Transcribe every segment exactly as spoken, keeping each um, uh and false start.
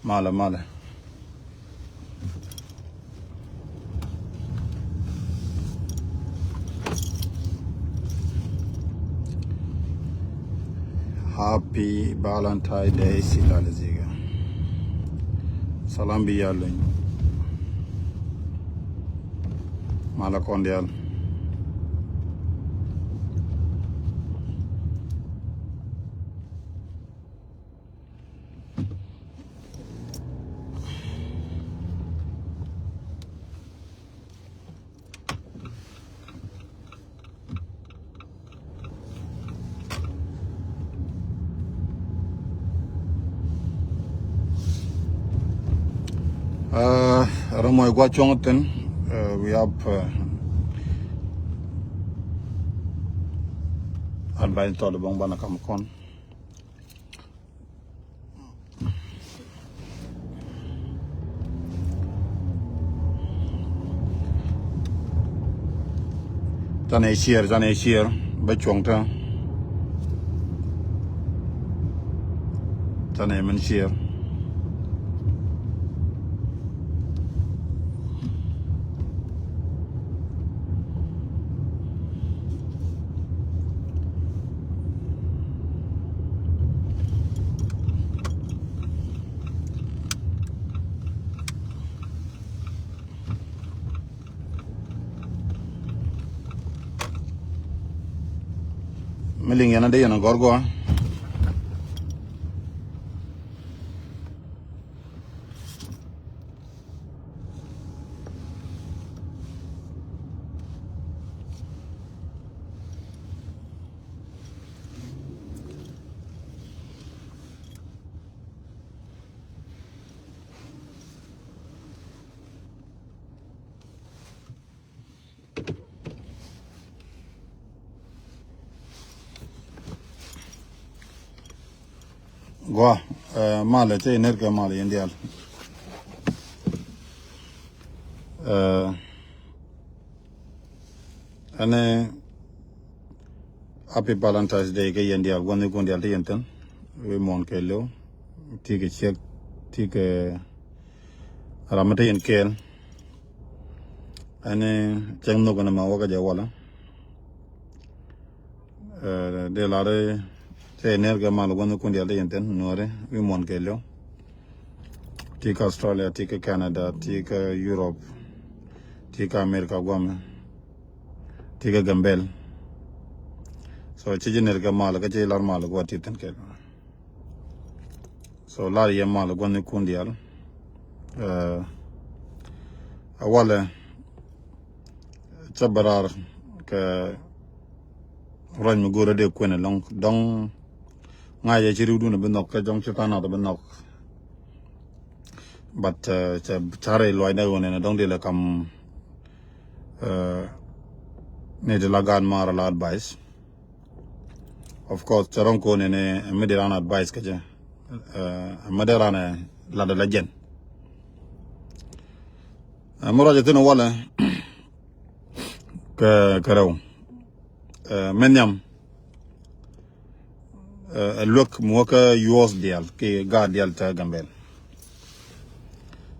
Malɛ, malɛ. Happy Valentine Day, Sila Leziga. Salam bi yalin. Malɛ kɔn dial. Ɛ, ram mɔ i gua cuɔŋ thin. Ɛ, we have, ɛ, advice tɔt bɔŋ banɛ kam kɔn. Canɛ share, canɛ share. Bä cuɔ̱ŋ tä. Canɛ min share. Mi liŋ yɛn a dee yɛn a gɔr gɔa. Gua, ɛ, malɛ cɛ inɛr kɛ malɛ yɛn dial. Ɛ, ɛnɛ happy Valentine's Day kɛ yɛn dial, gua̱n ikun dial ti yɛn thin. Wi̱i̱ muɔ̱ɔ̱n kɛ liw, ti kɛ ciek, ti kɛ ram mi ti yɛn kɛɛl. Ɛnɛ cɛŋ nhok ɛnɛ ma wä kä jɛ walɛ. Ɛ, dee lar cɛ inɛr kɛ mal gua̱n ikun dial ti yɛn thin nuɔri wi̱i̱ muɔ̱ɔ̱n kɛ liw. Ti kä Australia, ti kä Canada, ti kä Europe, ti kä America guamɛ, ti kä Gambel. So ci ji̱ nɛr kɛ mal kä ci lar mal gua̱ ti thin kɛ. So lar yɛ mal gua̱n ikun dial. Ɛ, a walɛ cä bä raar kɛ ruac mi go̱o̱rä dee kuɛn ɛlɔ̱ŋ dɔ̱ŋ. Ŋa̱cä ci riwdun bi nhɔk kä jɔ̱ŋ ci tha̱a̱ŋ nath bi nhɔk. But, ɛ, cɛ carɛ luac nɛ ɣöö nɛn dɔ̱ŋ dee lɛ kam, ɛ, ni ti la gaat maar la advice. Of course cɛ rɔ̱ŋ ko̱n nɛn ɛ mi dee ran advice kä jɛ. Ɛ, mi dee ran ɛ lat la jɛn. Ɛ, mi ruac ɛ thin walɛ kɛ, kɛ rɛw. Ɛ, mɛ nhiam, ɛ, ɛ luek mi wä kä yuɔth dial ki gaat dial te Gambel.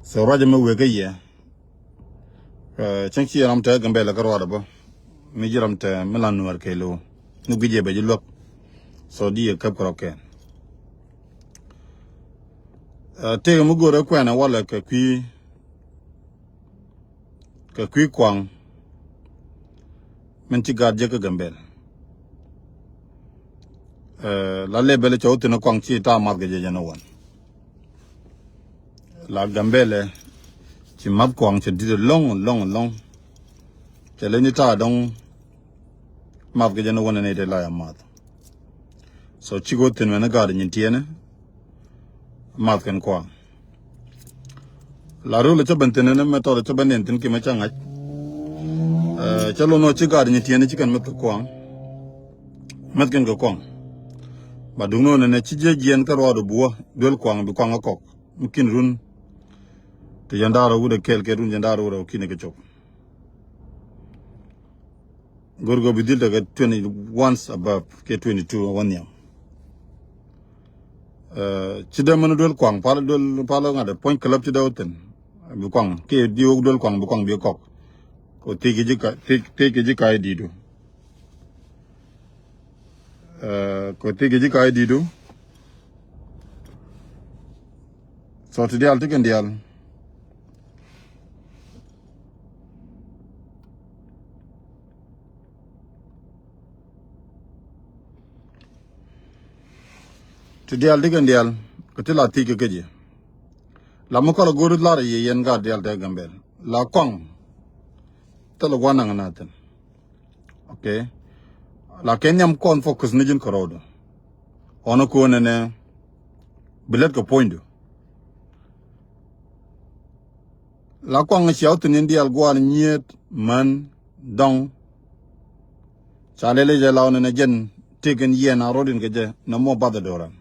So ruacɛ mi wek kä yɛ, ɛ, cäŋ ci ram te Gambel kä ruaadɛ bä mi ji̱ ram te mi lan nuɛr kɛ lo̱ ni guic yɛ bɛ ji̱ luek. So di yɛ käp kɛ rɔ kɛn. Ɛ, tëëkɛ mi go̱o̱rɛ kuɛnɛ walɛ kɛ kui̱ kɛ kui̱ kuaŋ min ci gaat jek kä Gambel. Ɛ, la lɛ bɛl cɛ wä thi̱n kuaŋ ci ta̱a̱ math kɛ jɛ jɛ ni wan. La Gambel ɛ ci math kuaŋ cɛ di̱t lɔ̱ŋ lɔ̱ŋ lɔ̱ŋ. Cɛ lɛ ni ta̱a̱ dɔ̱ŋ math kɛ jɛ ni wan ni te la ya math. So ci kɛ wä thi̱n mɛn ni gaat nyin tiɛni. Math kɛn kuaŋ. La rul cä ben thin ni mɛ tɔth cä ben den thin ki mɛ cä ŋa̱c. Ɛ, cä lon wä ci gaat nyi tiɛn ci kɛn mɛth kɛ kuaŋ. Mɛth kɛn kɛ kuaŋ. Ba duŋ ni wä nɛnɛ ci jiɛ jiɛn kä ruaad wä buɔ duel kuaŋ bi kuaŋ kä kɔk. Mi kin run ti jɛn da̱r wä wut ɛ kɛɛl kɛ run jɛn da̱r wä rɛ wä kin ɛ kɛ cop. Go̱rgɔ bi dhil tekɛ twenty once above kɛ twenty two wä nhiam. Ci dee mɛn duel kuaŋ pal duel pal ŋa̱t puɔ̱ny kelɛp ci dee wä thi̱n. Bi kuaŋ kiɛ di wä duel kuaŋ bi kuaŋ bi kɔk. Kɛ thiec kɛ ji̱ ka thiec kɛ ji̱ ka i̱ di̱i̱du. Kɛ thiec kɛ ji̱ ka i̱ di̱i̱du. So ti diaal ti kɛn diaal. Ti diaal ti kɛn diaal kɛ ti la thiec kɛ kɛ ji̱. La mi kɔl a go̱o̱ri lar yɛ yɛn gaat diaal te Gambel la kɔaŋ. Thil gua̱n naŋ na thin. Okay. La kɛ nhiam kɔn focus ni ji̱n kɛ rɔɔdu. Ɔnɔ ko̱n ɛnɛ bi lät kɛ puɔ̱nydu. La kɔaŋ ciaw thin in diaal gua̱a̱r nyiet män dɔŋ. Ca lɛl i̱ jɛ la ɣän ɛn ɛ jɛn tëk in yiɛn a rot in kɛ jɛ nɛ mɔ bath ɛ do̱ran.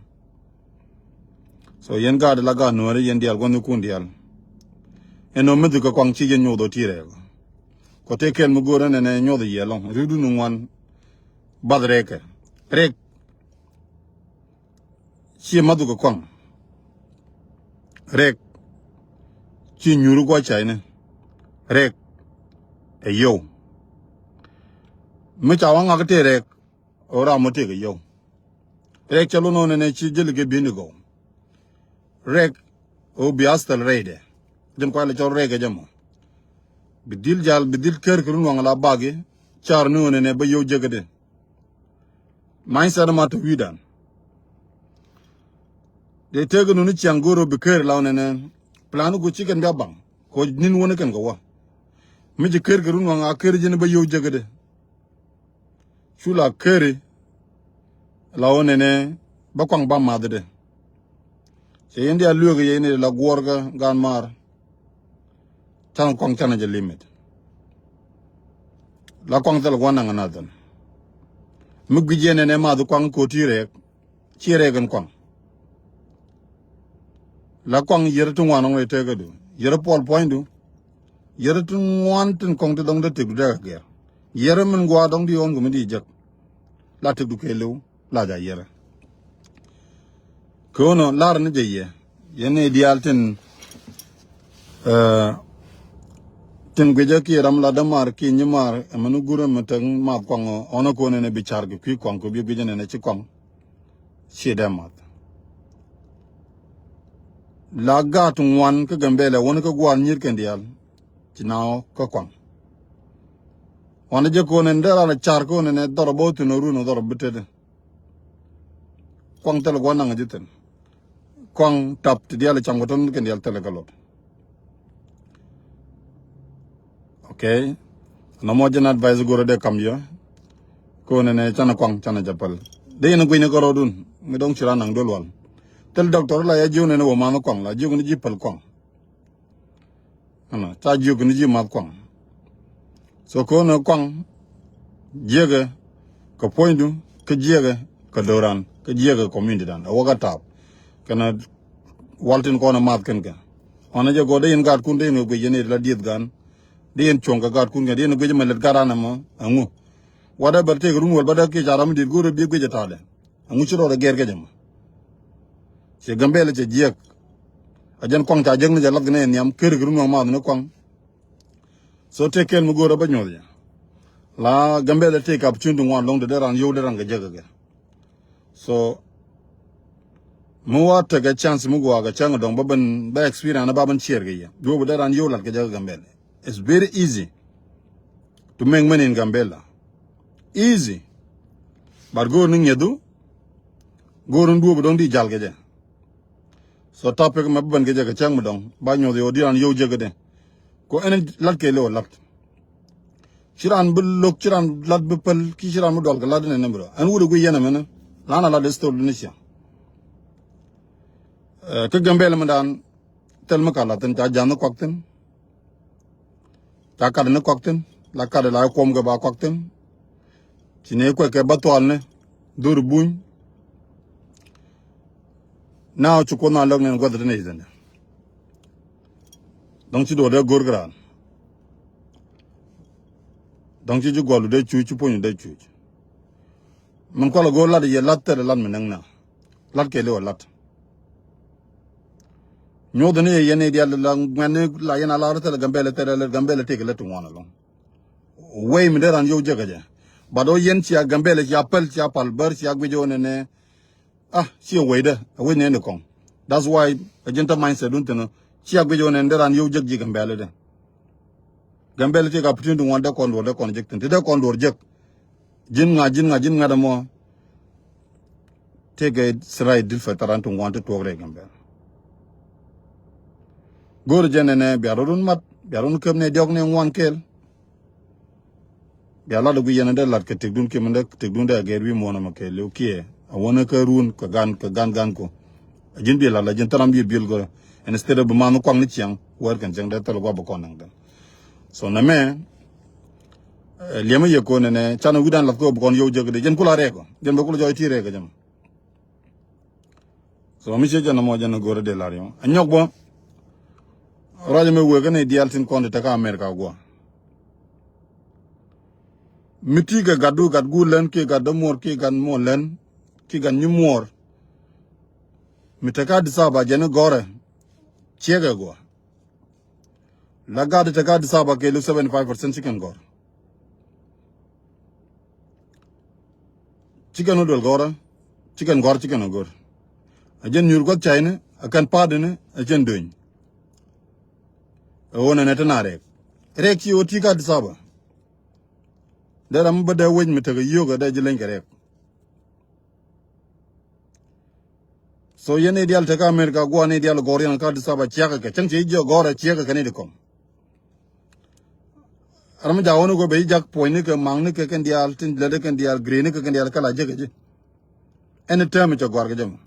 So yɛn gaat la gaat nuääri yɛn diaal gua̱thnikun diaal. Ɛn ɣöö mi dhuk kɛ kɔaŋ ci yɛn nyoth ɣöö ti rɛɛk. Kɔ tëë kɛl mi go̱o̱r ɛn ɛn ɛ nyoth yɛ lɔŋ ri̱wdun in ŋuan. Bath rɛɛkɛ rɛɛk. Ci math kɛ kɔaŋ. Rɛk ci nyuuri guɔ cayni. Rɛk ɛ yio̱w. Mi ca wä ŋak tëë rɛk ɣöö ram mɔ tëëk ɛ yio̱w. Rɛk cɛ lun ɣöö nɛnɛ ci jäli kɛ bi̱i̱ni gɔw. Rɛk ɣöö bi asthɛl rɛydɛ. Jɛn kuay lɛ cɔl rɛk ɛ jɛ mɔ. Bi dhil jal bi dhil ker kɛ run waŋ la bak i̱ car ni ɣöö nɛnɛ bä yio̱w jäkädɛ. Many sɛt ma te wi̱i̱dan. Dee tëëk nuni ciaŋ go̱o̱r ɔ bi ker la ɣöö nɛnɛ plan ku ci kɛn bia baŋ. Ko nin wä ni kɛn kɛ wä. Mi ci ker kɛ run waŋ a ker ji̱n bä yio̱w jäkädɛ. Cu la keri la ɣöö nɛnɛ bä kɔaŋ ba mathidɛ. Cɛ yɛn diaal lueek yɛ ni la guɔ̱ɔ̱rkä gaan maar. Canɛ kɔaŋ canɛ jɛ limit. La kɔaŋ thil gua̱n naŋ anathin. Mi guic yɛn ɛn ɛ math kɔaŋ ko̱ ti rɛɛk. Ci rɛɛk ɛn kɔaŋ. La kɔaŋ yɛrɛ ti ŋuan ɔŋ rɛy tekädu yɛrɛ puɔl puɔ̱nydu. Yɛrɛ ti ŋuan tin kɔaŋ ti dɔŋ dee tëkdu dee kɛ gɛr. Yɛrɛ min gua̱a̱ dɔŋ di ɣɔn kɛ mi di jek. La tëkdu kɛ liw. La ja yɛrɛ. Kɛ ɣöö nɔ lar ni jɛ yɛ yɛn ni diaal tin. Tin guicä kiɛ ram la dämaar kiɛ nyimaar ɛmɛ ni gurä mi tek math kɔaŋ ɔ ɔnä ko̱n ɛn ɛ bi car kɛ kui̱ kɔaŋ kɛ bi guicä nɛn ɛ ci kɔaŋ. Ciɛ dee math. La gaat ŋuan kä Gambɛlɛ wäni kä gua̱a̱r nyi̱i̱r kɛn diaal. Ci na ɔ kä kɔaŋ. Wanɛ jɛ ko̱n ɛn dee ran ɛ car ko̱n ɛn ɛ dhɔr ɛ bä wä thi̱n ɛ run ɛ dhɔr ɛ bi tetdɛ. Kɔaŋ thil gua̱n naŋ ji̱ thi̱n. Kɔaŋ tap ti diaal cam kɛ tɔn kɛn diaal thil kɛ lot. Okay. Nɔmɔ jɛn advice go̱rɛ dee kam yɛ. Ko̱n ɛn ɛ canɛ kɔaŋ canɛ jɛ päl. Dee yɛn gui̱ny ni kɛ rɔɔdun mi dɔŋ ci ran naŋ duel wal. Thil doctor la ya jiök nɛn ɛ wä man kɔaŋ la jiök ni ji̱ päl kɔaŋ. Ɛnɔ ca jiök ni ji̱ math kɔaŋ. So ko̱n ɛ kɔaŋ jiäkɛ kɛ puɔ̱nydu kä jiäkɛ kɛ do̱ran kä jiäkɛ community dan ɛ wäkä tap. Kɛnɛ wal tin kɔn ɛ math kɛn kɛ ɔnɛ jɛ gɔɔ dee yɛn gaatkun dee yɛn kɛ guic yɛn ɛ la dieth gan. Dee yɛn cuɔ̱ŋ kɛ gaatkun kɛ dee yɛn guic mɛ lɛt gaat an ɛmɔ ɛŋu. Wat ɛ bɛr tëëk run wäl bä dee kiɛ ca ram mi di̱t go̱o̱r ɛ bi guic ɛ ta̱a̱dɛ. Ɛŋu ci rɔɔdɛ gɛr kɛ jɛ mɔ. Ciɛ Gambɛlɛ cɛ jiɛk. A jɛn kɔaŋ ca jiäk ni jɛ lath kɛ ni ɛ nhiam ker kɛ run waŋ math ni kɔaŋ. So tëë kɛl mi go̱o̱rä bä nyuɔth jɛ. La Gambɛlɛ tëë kap cun ti ŋuan lo̱ŋ ti dee ran yio̱w dee ran kɛ jiäk kɛ kɛ. So mi wa tekɛ chance mi gua̱a̱ kɛ cäŋ dɔ̱ŋ bä ben bä experience ba ben share kɛ yɛ. Duɔ̱ɔ̱p dee ran yio̱w lat kɛ jiäk kɛ Gambɛlɛ. It's very easy to make money in Gambela. Easy. But go̱o̱r ni ŋi̱ethu. Go̱o̱r ni duɔ̱ɔ̱p dɔ̱ŋ di jal kɛ jɛ. So topic mɛ bä ben kɛ jɛ kɛ cäŋ mi dɔ̱ŋ ba nyuɔth yɛ wä di ran yio̱w jɛ kɛ dee. Ko ɛn lat kɛ lɛ wä lat. Ci ran bi lo̱k ci ran lat bi päl ki ci ran bi dual kɛ lat inɛ nɛmɛ dɔ ɛn wut ɛ guiy yɛn ɛmɛnɛ. Lan a lat ɛ thol ni cia. Kä Gambela mi dan thil mi ka lat thin ca ja̱n ni kuak thin. Ca kat ni kɔak thin la kat la kuɔm kɛ ba kɔak thin. Ci ni kuɛ kɛ ba thual ni dhur buny. Na ci kuoth na lɔk ni guath thin i̱ thin. Dɔŋ ci duɔt dee go̱r kɛ raan. Dɔŋ ci ci gualu dee cuc ci puny dee cuc. Min kual go̱r lat yɛ lat thɛl lat mi näŋ na lat kɛ liwɛ lat. Nyuɔth ni yɛ yɛn i̱ dial la ŋuɛn ni la yɛn a lar thilɛ Gambɛl thilɛ lɛ Gambɛl tëk lɛ ti ŋuan alɔŋ. Wei mi dee ran yio̱w jek kɛ jɛ. But ɔ yɛn cia Gambɛl cia päl cia pal bär cia guic ɣän ɛnɛ. Ah, cia wecdä a wec nɛn di kɔŋ. That's why a jin tä mindset dun thin ɔ cia guic ɣän ɛn dee ran yio̱w jek ji̱ Gambɛl dɛ. Gambɛl tëk opportunity ŋuan dee kɔn duɔr dee kɔn jek thin ti dee kɔn duɔr jek. Ji̱n ŋa ji̱n ŋa ji̱n ŋa dɛ mɔ. Tëkɛ siray dil fɛ tharan ti ŋuan ti tuɔk rɛy Gambɛl. Go̱o̱r jɛn ɛnɛ bia rɔ̱dun mat bia rɔ̱dun käp nɛ diɔk nɛ ŋuan kɛɛl. Bia lat ɛ gui yɛn ɛ dee lat kɛ tëkdun kiɛ mɛn dee tëkdun dee a gɛɛr wi̱i̱ muɔ̱ɔ̱n ɛmɛ kɛɛl liw kiɛ a wänä kä ruun kɛ gan kɛ gan gan ku. A ji̱n bi lat la ji̱n thäram bi biël go̱rɛ. Instead of bi man kuaŋ ni ciɛŋ wɛɛr kɛn cɛŋ dee thäl guap bi kɔn naŋ dɛn. So nɛ mɛ liɛmä yɛ ko̱n ɛnɛ canɛ wi̱dan lath kɛ bi kɔn yio̱w jek di jɛn kula rɛɛk ɔ jɛn bɛ kula jɔɔc ti rɛɛk ɔ jɛn. So mi ciɛ jɛn ɛmɔ jɛn ɛ go̱rɛ dee lar yɔ a nyɔk bä. Ruac ɛmɛ wëë kä ni diaal tin kɔn ti tekä America guɔ. Mi ti kɛ gatdu gat guur län kiɛ gat dämuɔr kiɛ gat muɔr län kiɛ gat nyimuɔr. Mi tekä Addis Ababa jɛn ɛ gɔrɛ ciɛkɛ guɔ. La gat tekä Addis Ababa kɛ lu seventy five percent ci kɛn gɔr. Ci kɛn wä duel gɔrä ci kɛn gɔr ci kɛn wä gɔr. A jɛn nyuur guath cayni a kɛn paatdini a jɛn döny. A ɣöö nɛnɛ te na rɛɛk rɛɛk ci ɣöö ti̱i̱ kä Addis Ababa. Dee ram mi bä dee wec mi tekɛ yio̱o̱kɛ dee ji̱ leny kɛ rɛɛk. So yɛn i̱ dial tekä America guɔ ni dial gɔr yɛn kä Addis Ababa ciakä kɛ cäŋ ci jiɔ gɔr a ciakä kɛ ni di kɔm. Ram mi jakä wä ni kɔ bɛ ji̱ jak puɔ̱ny ni kɛ maŋ ni kɛ kɛn dial tin lät kɛn dial gri ni kɛ kɛn dial kɛ la jek kɛ ji̱. Ɛn i̱ tɛm i̱ cɛ gɔr kɛ jɛ mɔ.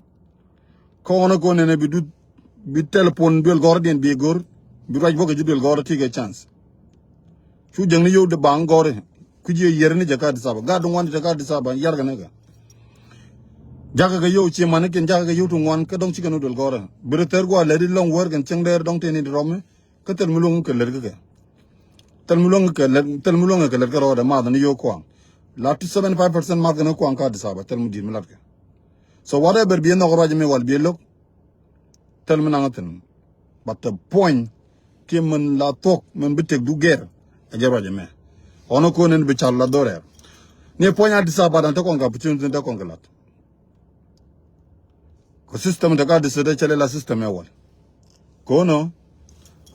Kä ɣɔn ɛ ko̱n nɛn ɛ bi dut bi telephone duel gɔrdiɛn bi go̱r bi ruac bok kɛ ji̱ duel gɔr ti kɛ chance. Cu jäŋni yio̱w di baŋ gɔri kui̱c yɛ yier ni jɛ kä Addis Ababa gat di ŋuan di te kä Addis Ababa yar kɛ ni kɛ. Jakä kɛ yio̱w ci manikin jakä kɛ yio̱w ti ŋuan kä dɔŋ ci kɛ ni duel gɔri bi ri thɛr gua̱a̱ lɛ di lɔŋ wär kɛn cieŋ dɛɛr dɔŋ teni di rɔmi. Kä thil mi luäŋ kɛ lät kä kɛ. Thil mi luäŋ kɛ lät thil mi luäŋ kɛ lät kä rɔɔdɛ math ni yio̱w kuaŋ. La ti seventy five percent math kɛ ni kuaŋ kä Addis Ababa thil mi di̱i̱t mi lat kɛ. So whatever bi nhɔk ruac mi wal bi lo̱k. Thil mi naŋ thi̱n. But the point kiɛ min la thuɔ̱k min bi tëkdu gɛr. A jɛ ruac ɛmɛ. Ɣɔn ɛ ko̱n in bi cal la dhorɛr. Ni puɔ̱ny Addis Ababa dan te kɔn kɛ opportunity te kɔn kɛ lat. Kɛ system te ka Addis te cɛ lɛ la system ɛ wal. Ko̱n ɔ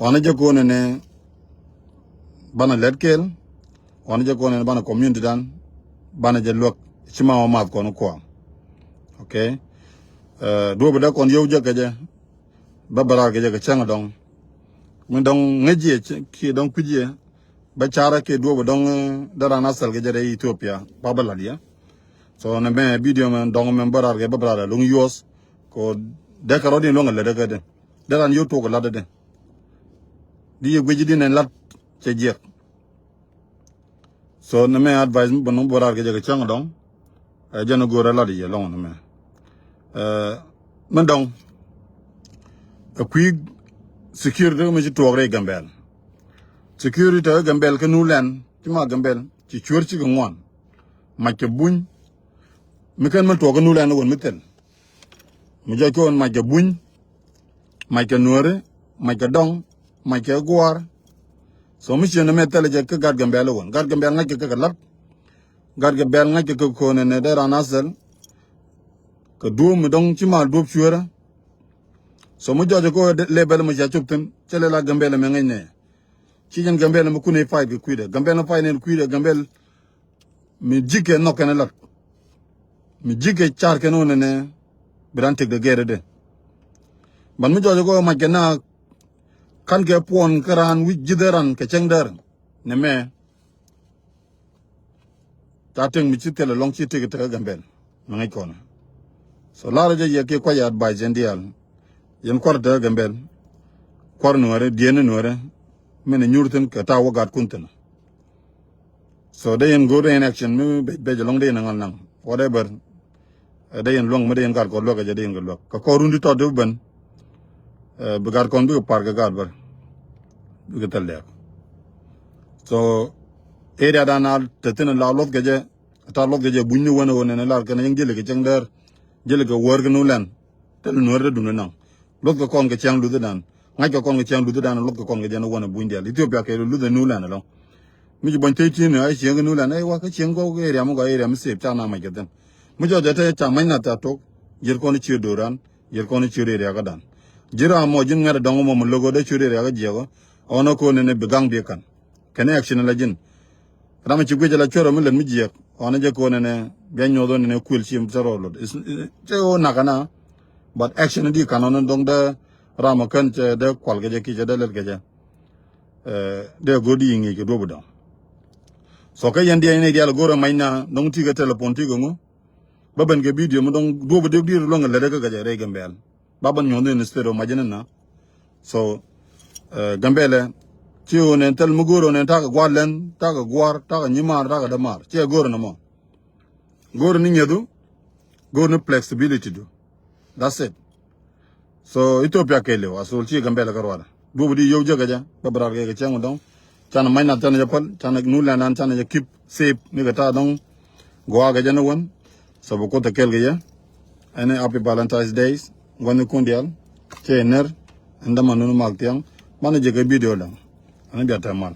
ɣɔn ɛ jɛ ko̱n ɛnɛ. Banɛ lɛt kɛɛl. Ɣɔn ɛ jɛ ko̱n ɛnɛ banɛ community dan. Banɛ jɛ luäk ci ma ɣɔn math kɔn kuaŋ. Okay. Duɔ̱p dee kɔn yio̱w jɛ kɛ jɛ. Bä bä raar kɛ jɛ kɛ cäŋ dɔŋ. Mi dɔŋ ŋäc yɛ kiɛ dɔŋ kui̱c yɛ. Bä carä kiɛ duɔ̱p dɔŋ dee ran a thɛl kɛ jɛ rɛy Ethiopia ba bä lat yɛ. So nɛ mɛ video mɛ dɔŋ mɛ bä raar kɛ bä bä raar luŋ yuɔth. Kɛ dee kɛ rɔ̱diɛn luäŋ ɛ lät dee kɛ dee dee ran yio̱w tuɔk ɛ lat dee dee. Di yɛ guic di nɛn lat cɛ jiɛk. So ni mɛ advice mi bä ni bä raar kɛ jɛ kɛ cäŋ dɔŋ. Ɛ jɛn a go̱o̱r a lat yɛ lɔŋ ni mɛ. Ɛ mi dɔŋ. Ɛ kui̱ security mi ci tuɔɔk rɛy Gambɛl. Security te Gambɛl kä nu lɛn ci ma Gambɛl ci cuer ci kɛ ŋuan. Mac kɛ buny. Mi kɛn mi tuɔɔk kä nu lɛn wän mi thil. Mi jɔc kɛ ɣän mac kɛ buny, mac kɛ nuääri, mac kɛ dɔŋ, mac kɛ gua̱a̱r. So mi ciën ɛmɛ thilɛ jɛ kä gat Gambɛl iwän. Gat Gambɛl ŋa̱ckɛ kɛ kɛ la̱t. Gat Gambɛl ŋa̱ckɛ kɛ ko̱n ɛnɛ dee ran a thil. Kɛ duɔ̱ɔ̱p mi dɔ̱ŋ ci mal duɔ̱ɔ̱p cueerä. So mi jɔc kɛ ɣän level mi cia cop thi̱n cɛ lɛ la Gambɛl ɛmɛ ŋäc nɛ. Ci jɛn Gambɛl ɛmɛ kun ɛ fight kɛ kui̱dɛ Gambɛl ɛmɛ fight nɛn kui̱dɛ Gambɛl. Mi ji̱kɛ nhɔk kɛn lat. Mi ji̱kɛ car kɛn wä nɛnɛ. Bi ran tëkdɛ gɛɛr dee. Ban mi jɔɔc kɔ mac kɛ na. Kan kɛ puɔn kä ran wi̱c ji̱thɛ ran kɛ cäŋ däär. Nɛ mɛ. Ca tëŋ mi ci thilɛ lɔŋ ci tëk tëk Gambɛl. Mi ŋäc kɔn. So lar jɛ yɛ kiɛ kuac advice yɛn diaal. Yɛn kuar tëk Gambɛl. Kuar nuäärɛ dieen nuäärɛ. Min nyur thin kɛ ta̱a̱ wä gat kun thin. So dee yɛn go̱o̱r dee yɛn action mi bec bec alɔŋ dee yɛn ŋal naŋ whatever. Dee yɛn luäŋ mi dee yɛn gat kɔn luäk kɛ jɛ dee yɛn kɛ luäk kɛ kɔn run ti tɔt ti bi ben. Bi gat kɔn bikɛ par kɛ gat bär. Bikɛ thil dɛɛk. So area dan a te thin la luɔth kɛ jɛ. Ta luɔth kɛ jɛ buny ni wen wen ni lar kɛn yɛn jeli kɛ cɛŋ dɛɛr. Jeli kɛ wäär kɛ nu lɛn. Thil nuäär dee dun ni naŋ. Luɔth kɛ kɔn kɛ ciaŋ luthdan. Ŋa̱c kɛ kɔn kɛ ciaŋ luthdan, luɔth kɛ kɔn kɛ jɛn wä ni Bunydial. Ethiopia kɛ luth ɛ Nuland ɛlɔŋ. Mi ci buɔ̱ny thirteen ɛ ciaŋ kɛ Nuland, ɛ wa kä ciaŋ kɔk area mi gɔaa, area mi safe, ca na mac kɛ thin. Mi jɔc ɛ te ca mac na tha tok, ji̱r kɔn ciö do̱ran, ji̱r kɔn ciö area kädan. Ji̱ ram mɔ ji̱n ŋɛ̈t ɛ dɔŋ mɔ mi lo̱k ɣä dee ciö area kä jiɛk ɣä. Ɣɔn ɛ ko̱n ɛn ɛ bi gaŋ bi ka̱n. Kɛn ɛ action la ji̱n. Ram ci guic ala cuɛr ɔ mi lät mi jiɛk. Ɣɔn jɛ ko̱n ɛnɛ bia nyuɔth ɣän ɛnɛ kuël ci mi thɛr ɔ lot. Cɛ ɣöö nak ɛna. But action di kan ɣɔn dɔŋ dee ram ɔ kän cɛ dee kual kɛ jɛ ki cɛ dee lät kɛ jɛ. Dee go̱r di yi ŋi̱i̱c kɛ duɔ̱p dɔŋ. So kä yɛn diɛn ni dial go̱r ɛ mac na dɔŋ ti kɛ telephone ti kɛ ŋu. Bä ben kɛ video mi dɔŋ duɔ̱p dee di luɔ̱ŋ kɛ lät kɛ kɛ jɛ rɛy Gambɛl. Ba bän nyuɔ̱n in state of Majinina. So Gambɛlɛ ci ɣöö nɛn thil mi go̱o̱r ɣöö nɛn takɛ gua̱a̱r lɛn, takɛ gua̱a̱r, takɛ nyimaar, takɛ dämaar. Ci ɛ go̱o̱r ni mɔ. Go̱o̱r ni nyɛthu, go̱o̱r ni flexibility du. That's it. So Ethiopia kɛɛliw a thol ci Gambɛlɛ kä ruaadɛ. Duɔ̱p di yio̱w jek kɛ jɛ bä bi raar kɛ kɛ cɛŋ dɔ̱ŋ. Canɛ mac na canɛ jɛ päl, canɛ nu lɛn dan canɛ jɛ keep safe ni kɛ ta̱a̱ dɔ̱ŋ. Gua̱a̱ kɛ jɛ ni wän. So bi Kuoth ɛ kɛɛl kɛ yɛ. Ɛn ɛ happy Valentine's Days. Gua̱n ni kun diaal. Cɛ ner. Ɛn däman nunu mak thiaŋ. Banɛ jɛ kɛ video dɔ̱ŋ. Ɛn bia tɛm mal.